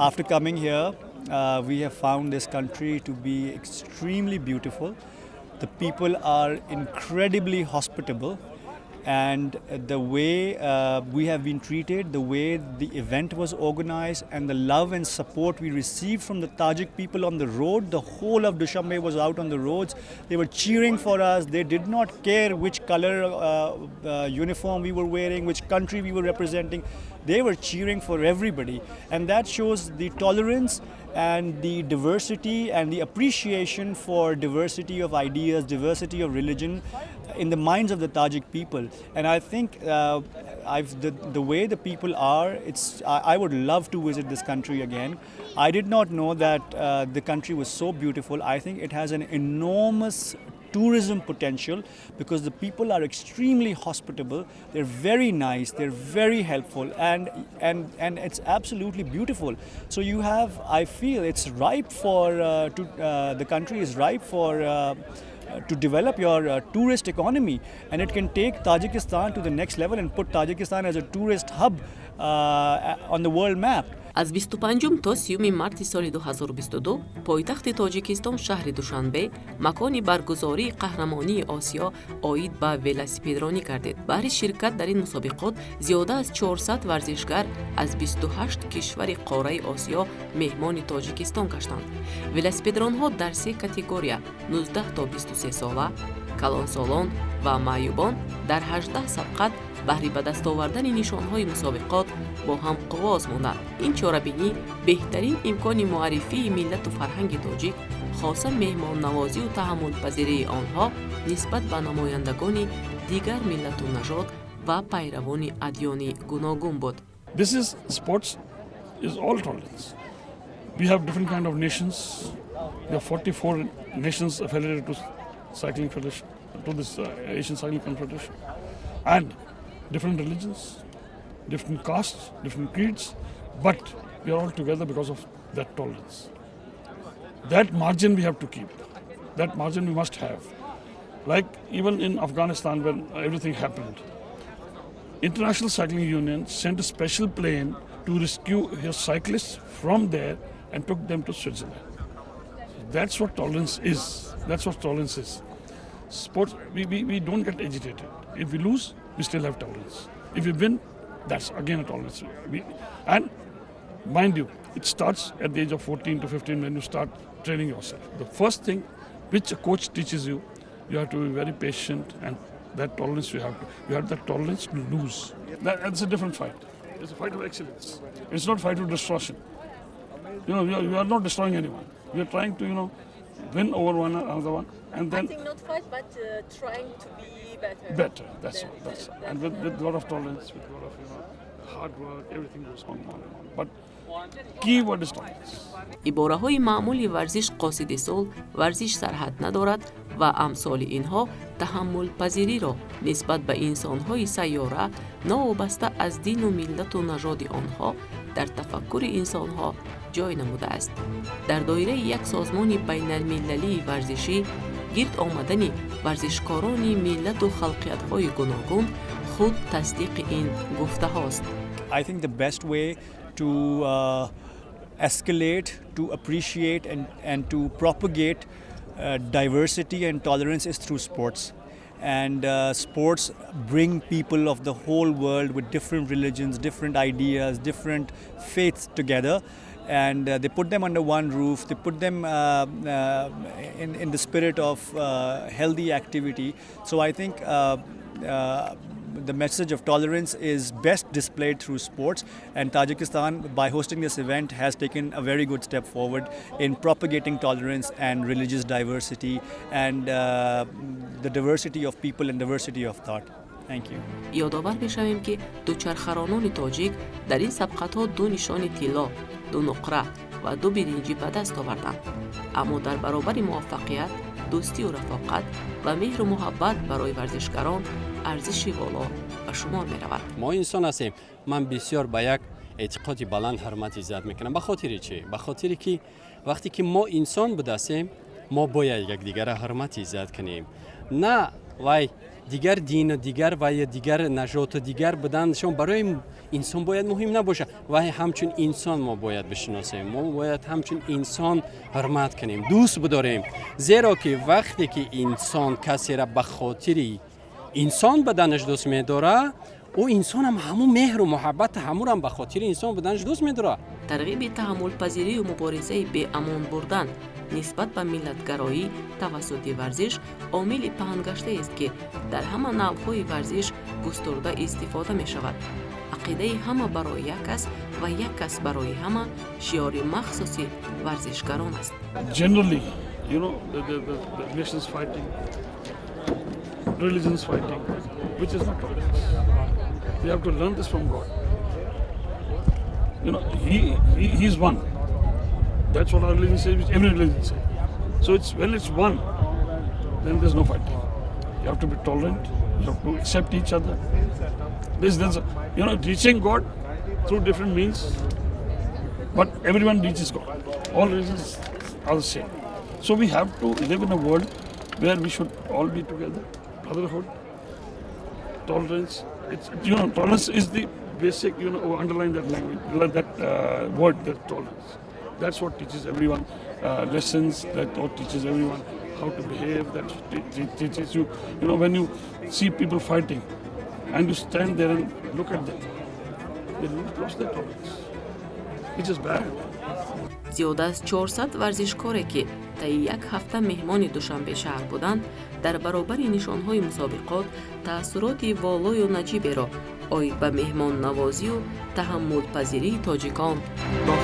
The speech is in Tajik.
After coming here, we have found this country to be extremely beautiful. The people are incredibly hospitable, and the way we have been treated, the way the event was organized, and the love and support we received from the Tajik people on the road. The whole of Dushanbe was out on the roads. They were cheering for us. They did not care which color uniform we were wearing, which country we were representing. They were cheering for everybody, and that shows the tolerance and the diversity and the appreciation for diversity of ideas, diversity of religion in the minds of the Tajik people. And I think the way the people are, I would love to visit this country again. I did not know that the country was so beautiful. I think it has an enormous tourism potential because the people are extremely hospitable. They're very nice, they're very helpful, and it's absolutely beautiful. So you have, I feel it's ripe for, the country is ripe for to develop your tourist economy, and it can take Tajikistan to the next level and put Tajikistan as a tourist hub on the world map. Аз 25 то 30 марти соли 2022 пойтахти Тоҷикистон, шаҳри Душанбе, макони баргузории қаҳрамонии Осиё оид ба велосипедронӣ гардид. Баҳри ширкат дар ин мусобиқот зиёда аз 400 варзишгар аз 28 кишвари қораи Осиё меҳмони Тоҷикистон гаштанд. Велосипедронҳо дар се категория: 19 то 23 сола, калонсолон ва маъюбон дар 18 сабқат баҳри ба даст овардани нишонҳои мусобиқот бо ҳам қувва озмуданд. Ин чорабинӣ беҳтарин имкони муаррифии миллату фарҳанги тоҷик, хоса меҳмоннавозию таҳаммулпазирии онҳо нисбат ба намояндагони дигар миллату нажод ва пайравони адёни гуногун буд. This is sports is all tolerance. We have different kind of nations. There are 44 nations affiliated to cycling federation, to this Asian Cycling Confederation, and different religions, different castes, different creeds, but we are all together because of that tolerance. That margin we have to keep. That margin we must have. Like even in Afghanistan, when everything happened, International Cycling Union sent a special plane to rescue his cyclists from there and took them to Switzerland. That's what tolerance is. That's what tolerance is. Sports, we don't get agitated. If we lose, we still have tolerance. If we win, that's again a tolerance. And mind you, it starts at the age of 14 to 15 when you start training yourself. The first thing which a coach teaches you, you have to be very patient, and that tolerance you have to. You have that tolerance to lose. That's a different fight. It's a fight of excellence. It's not fight of destruction. You are not destroying anyone. We are trying to win over one another one, and then I think not fight, but trying to be better. Better. That's all. That's all. And with a lot of tolerance, with a lot of hard work, everything goes on and on and on. But key word is tolerance. Ибораҳои маъмули «варзиш қосиди сулҳ», «варзиш сарҳад надорад» ва амсоли инҳо таҳаммулпазириро нисбат ба инсонҳои сайёра, новобаста аз дину миллату нажоди онҳо, дар тафаккури инсонҳо ҷой намудааст. Дар доираи як созмони байналмилалии варзишӣ гирд омадани варзишкорони миллату халқиятҳои гуногун худ тасдиқи ин гуфтаҳост. I think the best way to escalate, to appreciate, and to propagate diversity and tolerance is through sports. And sports bring people of the whole world with different religions, different ideas, different faiths together. And they put them under one roof, they put them in the spirit of healthy activity. So I think the message of tolerance is best displayed through sports, and Tajikistan, by hosting this event, has taken a very good step forward in propagating tolerance and religious diversity and the diversity of people and diversity of thought. Thank you. Ёдовар мешавем, ки дучархаронони тоҷик дар ин сабқатҳо ду нишони тилло, ду нуқра ва ду биринҷӣ ба даст оварданд. Аммо дар баробари муваффақият, дӯстию рафоқат ва меҳру муҳаббат барои варзишгарон арзиши воло ба шумор меравад. Мо инсон ҳастем. Ман бисёр ба як эътиқоди баланд ҳурмат, иззат мекунам. Ба хотири чӣ? Ба хотире ки вақте ки мо инсон будаастем, мо бояд якдигара ҳурмат, иззат кунем. На вай. Дигар дину дигар ва ё дигар нажоту дигар буданшон барои инсон бояд муҳим набошад. Ва ҳамчун инсон мо бояд бишиносем, мо бояд ҳамчун инсон ҳурмат кунем, дӯст бидорем, зеро ки вақте ки инсон касеро ба хотири инсон буданаш дӯст медорад, ӯ инсонам ҳамун меҳру муҳаббат ҳамурам ба хотири инсон буданаш дӯст медорад. Тарғиби таҳаммулпазирию муборизаи беамон бурдан нисбат ба миллатгароӣ тавассути варзиш омили паҳнгаштаест, ки дар ҳама навъҳои варзиш густурда истифода мешавад. Ақидаи ҳама барои як кас ва як кас барои ҳама шиори махсуси варзишгарон аст. Generally, the nations fighting, religions fighting, which is not tolerance. We have to learn this from God. He is one. That's what our religion says, which every religion says. So it's when it's one, then there's no fighting. You have to be tolerant. You have to accept each other. This, reaching God through different means, but everyone reaches God. All religions are the same. So we have to live in a world where we should all be together. Brotherhood, tolerance. It's tolerance is the basic, underline that language, that word, that tolerance. That's what teaches everyone lessons. That what teaches everyone how to behave. That teaches you, when you see people fighting, and you stand there and look at them, they lost their tolerance, which is bad. Зиёда аз 400 варзишкоре, ки таи як ҳафта меҳмони Душанбе шаҳр буданд, дар баробари нишонҳои мусобиқот таассуроти волою наҷиберо оид ба меҳмоннавозию таҳаммулпазирии тоҷикон бо